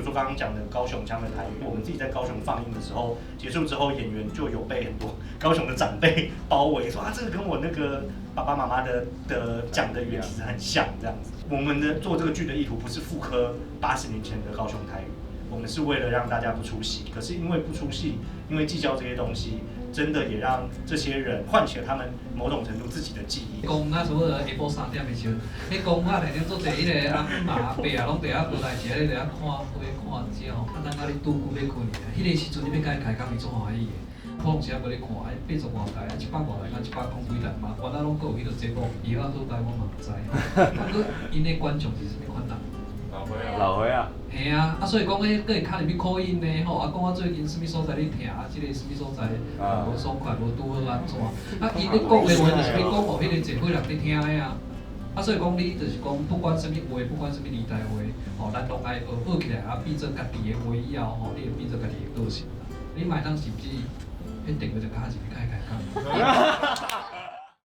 如說剛剛講的高雄腔的台語，我們自己在高雄放映的時候，結束之後，演員就有被很多高雄的長輩包圍，說啊，這個跟我那個爸爸媽媽的講的語言其實很像，這樣子。我們的做這個劇的意圖不是復刻80年前的高雄台語，我們是為了讓大家不出戲。可是因為不出戲，因為計較這些東西，真的也讓這些人喚起了他們某種程度自己的記憶。講啊，差不多下晡3點的時陣，彼公仔內頂做濟彼个阿姆阿伯啊，攏佇遐無代誌，咧佇遐看花看鳥吼。啊，等甲你拄久欲睏去啊，彼个時陣你欲共伊開講，伊足歡喜的。普通時仔無咧看，啊八十外台啊，一百外台，甲100零幾台嘛，原來攏閣有彼個節目，伊好好歹我嘛毋知。啊，閣𪜶的觀眾是啥物款人？老歲仔。嘿啊，啊所以講彼閣會敲入去口音呢吼，啊講我最近啥物所在咧疼，啊這个啥物所在無爽快，無拄好按怎，啊伊咧講的話就是欲講予彼个濟歲人咧聽的啊。啊所以講你就是講不管啥物話，不管啥物年代話，吼，咱攏愛學學起來，啊變做家己的話以後吼，你會變做家己的個性。你嘛會當甚至彼電話就敲入去開開講。